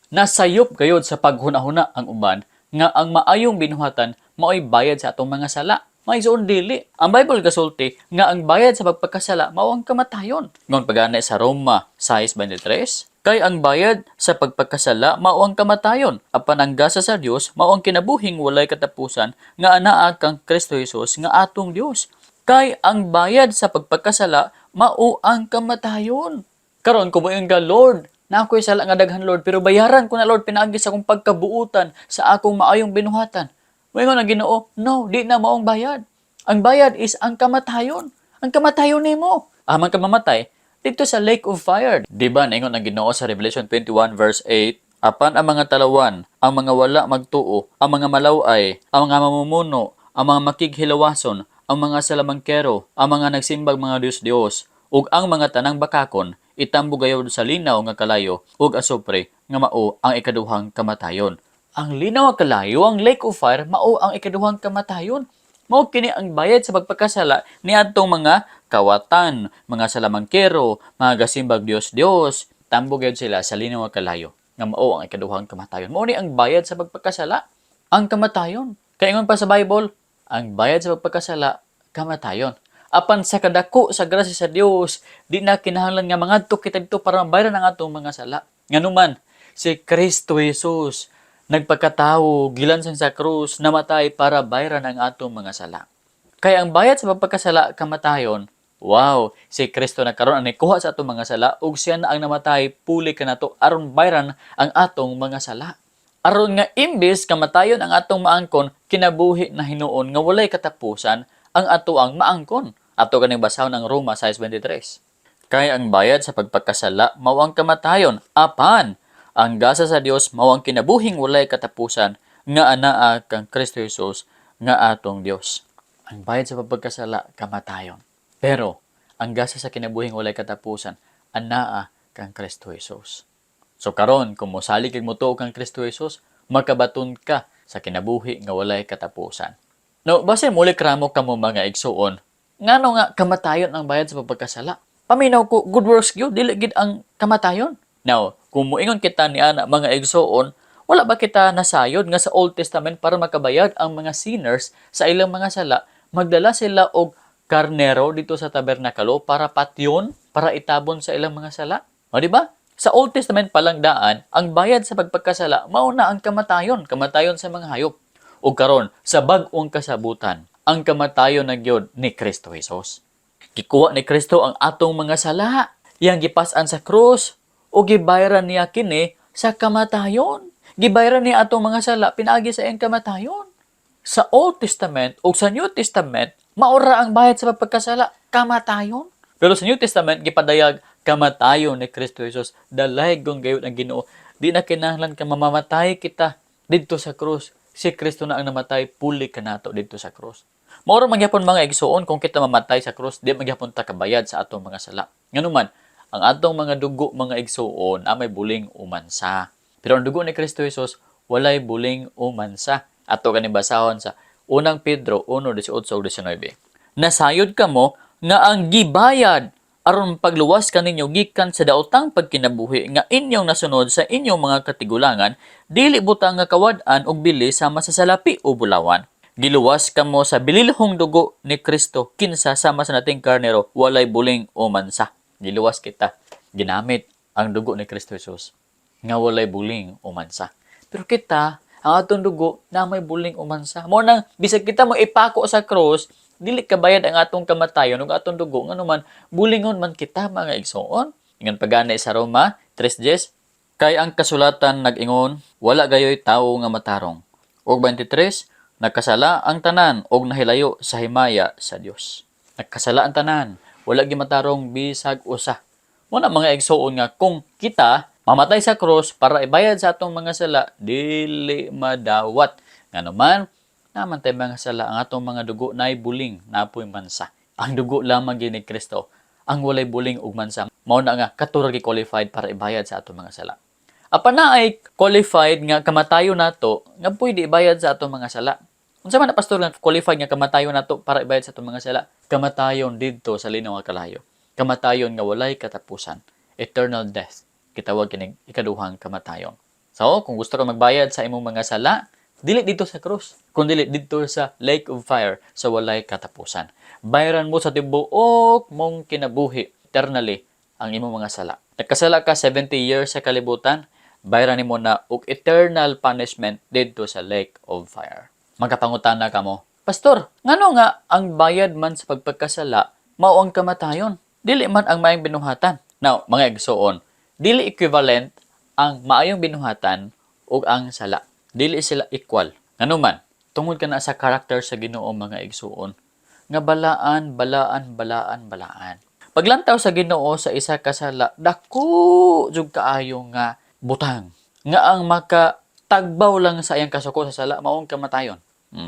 Nasayop gayod sa paghuna-huna ang uban nga ang maayong binuhatan mao'y bayad sa atong mga sala. Mga igsoon, dili. Ang Bible gasulti nga ang bayad sa pagpagkasala mao ang kamatayon. Ingon pagani sa Roma 6:23, kay ang bayad sa pagpagkasala mao ang kamatayon, apan ang gasa sa Dios mao ang kinabuhing walay katapusan nga anaa kang Kristo Jesus nga atong Dios. Kay ang bayad sa pagpagkasala mao ang kamatayon. Karon kung moingon ka, "Lord, na ako'y sala nga daghan, Lord, pero bayaran ko na, Lord, pinaagi sa akong pagkabuutan, sa akong maayong binuhatan." Moingon ang Ginoo, "No, di na maong bayad. Ang bayad is ang kamatayon." Ang kamatayon nimo. Aman ka mamatay dito sa lake of fire. Di ba naingon ang Ginoo sa Revelation 21 verse 8, apan ang mga talawan, ang mga wala magtuo, ang mga malaway, ang mga mamumuno, ang mga makighilawason, ang mga salamangkero, ang mga nagsimbag mga Diyos-Diyos, ug ang mga tanang bakakon, itambog gayod sa linaw nga kalayo ug asupre nga mao ang ikaduhang kamatayon. Ang linaw nga kalayo, ang lake of fire, mao ang ikaduhang kamatayon. Mao kini ang bayad sa pagpagkasala niadtong mga kawatan, mga salamangkero, mga gasimbag Diyos-Diyos, tambog gayud sila sa linaw nga kalayo nga mao ang ikaduhang kamatayon. Mao ni ang bayad sa pagpagkasala, ang kamatayon. Kay ingon pa sa Bible, ang bayad sa pagpagkasala, kamatayon. Apan sa kadako sa grasya sa Dios, di na kinahanglan nga mangadto kita dito para mabayaran ang atong mga sala. Nganuman, si Kristo Jesus nagpagkatawo, gilansang sa krus, namatay para bayaran ang atong mga sala. Kaya ang bayad sa pagpagkasala, kamatayon. Wow, si Kristo na karon ang nikuha sa atong mga sala ug siya na ang namatay puli kanato aron bayaran ang atong mga sala. Aron nga imbes kamatayon ang atong maangkon, kinabuhi na hinuon nga walay katapusan ang ato ang maangkon. Ato kaning basahon ang Roma 6:23. Kay ang bayad sa pagpagkasala mao ang kamatayon, apan ang gasa sa Dios mao ang kinabuhing walay katapusan nga anaa kang Kristo Jesus nga atong Dios. Ang bayad sa pagpagkasala, kamatayon. Pero ang gasa sa kinabuhing walay katapusan anaa kang Kristo Jesus. So karon kung mosalig kag motuo kang Kristo Jesus, makabaton ka sa kinabuhi nga walay katapusan. No, base muli kramo kamo, mga igsuon. Ngano nga kamatayon ang bayad sa pagpagkasala? Paminaw ko, good works gyud, dili gid ang kamatayon. Now, kung moingon kita ni ana, mga igsuon, wala ba kita nasayod nga sa Old Testament, para makabayad ang mga sinners sa ilang mga sala, magdala sila og karnero dito sa tabernakalo para patyon, para itabon sa ilang mga sala? O, di ba? Sa Old Testament pa lang daan, ang bayad sa pagpagkasala mao na ang kamatayon, kamatayon sa mga hayop. Ug karon sa bag-ong kasabutan, ang kamatayon na gyud ni Kristo Jesus. Gikuha ni Kristo ang atong mga sala, iyang gipas-an sa krus o gibayaran niya kini sa kamatayon. Gibayaran niya atong mga sala pinaagi sa iyang kamatayon. Sa Old Testament o sa New Testament, maura ang bayad sa pagpagkasala, kamatayon. Pero sa New Testament, gipadayag kamatayon ni Kristo Jesus. Dalaygon gayud ang Ginoo. Di na kinahanglan ka mamamatay kita didto sa krus. Si Kristo na ang namatay puli kanato didto sa krus. Mao ra magyapon, mga igsuon, kung kita mamatay sa krus, di magyapon ta kabayad sa atong mga sala. Nganuman, ang atong mga dugo, mga igsuon, may buling o mansa. Pero ang dugo ni Kristo Jesus, walay buling o mansa. Ato kani basahon sa Unang Pedro 1:18 ug 19. Nasayod kamo nga ang gibayad aron pagluwas kaninyo gikan sa daotang pagkinabuhi nga inyong nasunod sa inyong mga katigulangan dili butang nga kawad-an og bili sama sa salapi o bulawan. Giluwas kamo sa bililhong dugo ni Kristo, kinsa sama sa nating karnero, walay buling o mansa. Giluwas kita ginamit ang dugo ni Kristo Jesus nga walay buling o mansa. Pero kita, ang atong dugo na may buling o mansa. Mo nang bisag kita mo ipako sa krus, dili kabayad ang atong kamatayon ug atong dugo, nganuman bulingon man kita, mga igsoon. Ingon pagani sa Roma 3:10, kay ang kasulatan nag-ingon, wala gayoy tawo nga matarong. Og 23, nagkasala ang tanan og nahilayo sa himaya sa Dios. Nagkasala ang tanan, wala gyud matarong bisag usa. Mo na, mga igsoon, nga kung kita mamatay sa krus para ibayad sa atong mga sala, dili madawat. Nganuman, naman tay mga sala, ang atong mga dugo naay buling, napoy mansa. Ang dugo lamang gyud ni Kristo ang walay buling ug mansa. Mao na nga kato ra qualified para ibayad sa atong mga sala. Apan na ay qualified nga kamatayon nato nga pwede ibayad sa atong mga sala. Unsa man na, pastor, nga qualified nga kamatayon nato para ibayad sa atong mga sala? Kamatayon didto sa linaw nga kalayo. Kamatayon nga walay katapusan. Eternal death. Gitawag kining ikaduhang kamatayon. So, kung gusto ka magbayad sa imong mga sala, dili didto sa krus, kun dili didto sa lake of fire sa walay katapusan. Bayaran mo sa tibuok mong kinabuhi eternally ang imong mga sala. Nagkasala ka 70 years sa kalibutan, bayaran nimo na og eternal punishment didto sa lake of fire. Magkapangutana kamo, "Pastor, ngano nga ang bayad man sa pagpagkasala mao ang kamatayon? Dili man ang maayong binuhatan?" Now, mga igsoon, dili equivalent ang maayong binuhatan ug ang sala. Dili sila equal. Ngano man, tungod kana sa character sa Ginoo, mga igsuon, nga balaan, balaan, balaan, balaan. Paglantaw sa Ginoo sa isa ka sala, dako jud kaayo nga butang. Nga ang makatagbaw lang sa iyang kasuko sa sala maong kamatayon.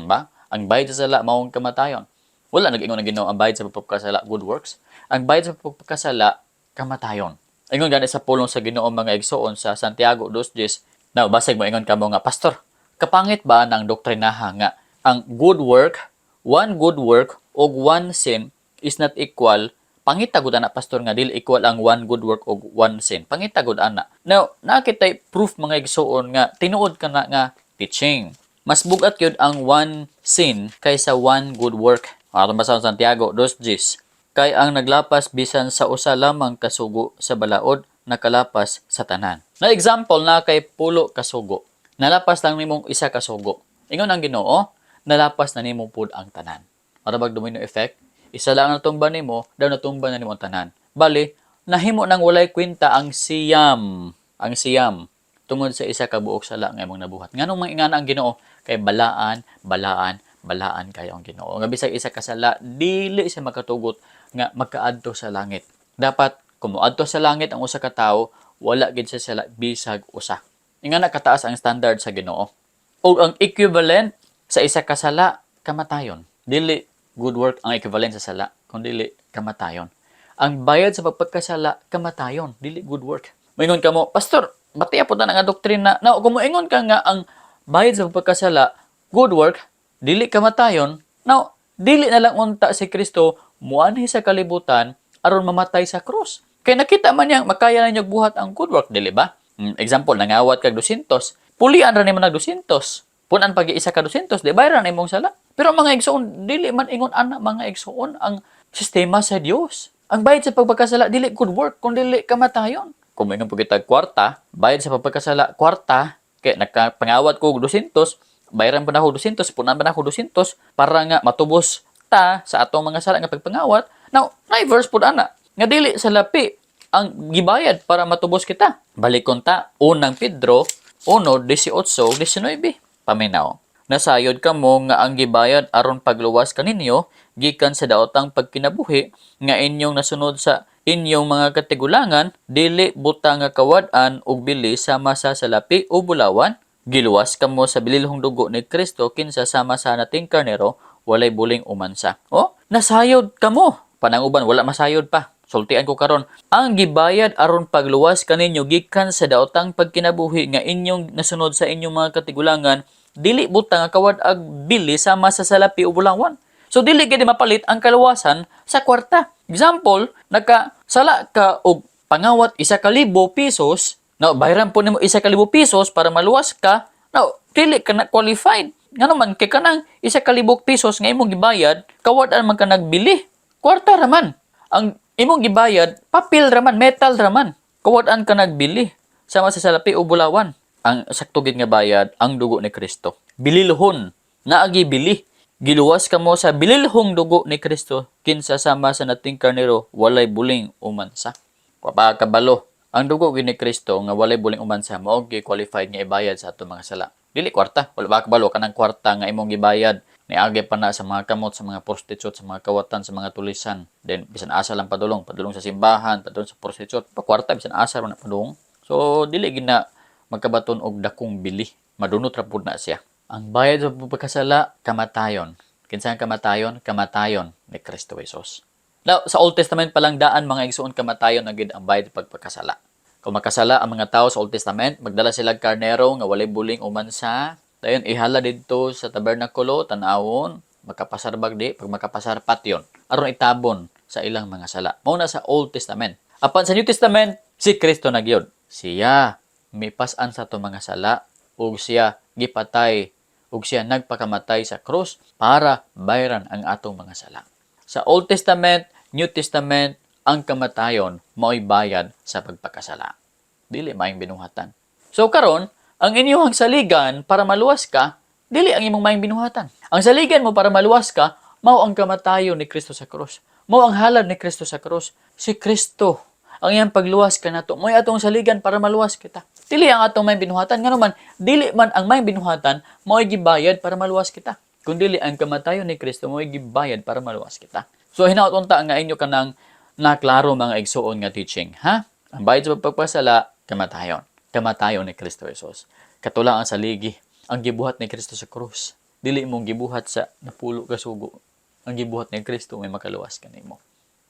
Ba? Ang bayad sa sala maong kamatayon. Wala nag-ingon ang Ginoo ang bayad sa pagpagkasala good works. Ang bayad sa pagpagkasala, kamatayon. Ingon gani sa pulong sa Ginoo, mga igsoon, sa Santiago 2:10. Now, basig mo ingon kamo nga, "Pastor, kapangit ba ng doktrinaha nga ang good work, one good work og one sin is not equal? Pangita gud ana, Pastor, nga dili equal ang one good work og one sin. Pangita gud ana." Now, naa kitay proof, mga igsoon, nga tinuod kana nga teaching. Mas bugat gyud ang one sin kaysa one good work. Aron basa Santiago 2:10. Kay ang naglapas bisan sa usa lamang kasugo sa balaod, nakalapas sa tanan. Na example na kay 10 kasugo. Nalapas lang nimong isa kasugo. Ingon ang Ginoo, nalapas na nimo pud ang tanan. Para bag domino effect, isa lang ang natumba nimo, daw natumba na nimo ang tanan. Bali, nahimo nang walay kwenta ang 9, ang 9 tungod sa isa ka buok sala nga imong nabuhat. Nganong mga ingana ang Ginoo? Kay balaan, balaan, balaan kayo ang Ginoo. Nga bisag isa ka sala, dili siya makatugot nga magkaadto sa langit. Dapat kung moadto sa langit ang usa ka tawo, wala gid siya sala bisag usa. Ingana kataas ang standard sa Ginoo. O ang equivalent sa isa ka sala, kamatayon. Dili good work ang equivalent sa sala, kun dili kamatayon. Ang bayad sa pagpagkasala, kamatayon, dili good work. Moingon ka mo, "Pastor, batiya po na nga doktrina." Now, kung moingon ka nga ang bayad sa pagpagkasala, good work, dili kamatayon, now, dili na lang unta si Kristo muanhi sa kalibutan aron mamatay sa krus. Kay nakita man niyang makaya na niyo buhat ang good work, dili ba? Example, nangawat kag 200, pulian ra nimo nag 200. Punan pag isa ka 200, di bayaran imong sala. Pero mga igsoon, dili man ingon ana, mga igsoon, ang sistema sa Dios. Ang bayad sa pagpagkasala dili good work kun dili kamatayon. Kung moingon po kita kwarta, bayad sa pagpagkasala kwarta, kay nakapangawat ko og 200, bayaran pa nako 200, punan pa nako 200 para nga matubos ta sa atong mga sala nga pagpangawat. Now, na verse pud ana nga dili salapi ang gibayad para matubos kita. Balikon ta Unang Pedro 1:18 19. Paminaw. Nasayod kamo nga ang gibayad aron pagluwas kaninyo gikan sa daotang pagkinabuhi nga inyong nasunod sa inyong mga katigulangan dili butang nga kawad-an ug bili sama sa salapi o bulawan. Giluwas kamo sa bililhong dugo ni Kristo, kinsa sama sa nating karnero, walay buling umansa. Oh, nasayod kamo. Pananguban wala masayod pa. Sultian ko karon. Ang gibayad aron pagluwas kaninyo gikan sa daotang pagkinabuhi nga inyong nasunod sa inyong mga katigulangan dili butang nga kawad ag bili sama sa salapi o bulawan. So dili gid mapalit ang kaluwasan sa kwarta. Example, naka sala ka og pangawat 1,000 pesos, now bayaran po nimo 1,000 pesos para maluwas ka, now dili ka na qualified. Ngano man kay kanang 1,000 pesos nga imong gibayad, kawad-an man ka nagbili. Kwarta raman. Ang imong gibayad, papel raman, metal raman. Kawad-an ka nagbili sama sa salapi o bulawan. Ang sakto gid nga bayad, ang dugo ni Kristo. Bililhon, naagi bili. Giluwas kamo sa bililhong dugo ni Kristo, kinsa sama sa nating karnero, walay buling umansa. Kabalo, ang dugo gid ni Kristo nga walay buling umansa mao qualified nga ibayad sa atong mga sala. Dili kwarta, wala ba kabalo kanang kwarta nga imong gibayad niagi pa na sa mga kamot sa mga prostitute, sa mga kawatan, sa mga tulisan. Then bisan asa lang padulong, padulong sa simbahan, padulong sa prostitute, pa kwarta bisan asa man na padulong. So dili gid na magkabaton og dakong bili. Madunot ra pud na siya. Ang bayad sa pagkasala, kamatayon. Kinsa ang kamatayon? Kamatayon ni Kristo Jesus. Now, sa Old Testament pa lang daan, mga igsoon, kamatayon na gid ang bayad sa pagpagkasala. Kung makasala ang mga tao sa Old Testament, magdala sila og karnero nga walay buling umansa. Dayon ihala didto sa tabernakulo, tan-awon, makapasar bagdi, pag makapasar patyon, aron itabon sa ilang mga sala. Mao na sa Old Testament. Apan sa New Testament, si Kristo na gyud. Siya Mipas-an sa atong mga sala ug siya gipatay ug siya nagpakamatay sa krus para bayaran ang atong mga sala. Sa Old Testament, New Testament, ang kamatayon mao'y bayad sa pagpakasala. Dili maayong binuhatan. So karon, ang inyong saligan para maluwas ka, dili ang imong maayong binuhatan. Ang saligan mo para maluwas ka, mao ang kamatayon ni Kristo sa krus. Mao ang halad ni Kristo sa krus. Si Kristo ang iyang pagluwas kanato. Mo'y atong saligan para maluwas kita. Dili ang atong maayong binuhatan. Ngano man, dili man ang maayong binuhatan mao'y gibayad para maluwas kita. Kung dili ang kamatayon ni Kristo mao'y gibayad para maluwas kita. So hinaot unta nga inyo kanang naklaro, mga igsuon, nga teaching, ha? Ang bayad sa pagpasala, kamatayon. Kamatayon ni Kristo Jesus. Kato lang ang saligi, ang gibuhat ni Kristo sa krus. Dili mong gibuhat sa napulo ka sugo. Ang gibuhat ni Kristo may makaluwas kanimo.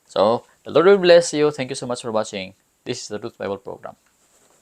So, the Lord will bless you. Thank you so much for watching. This is the Truth Bible Program.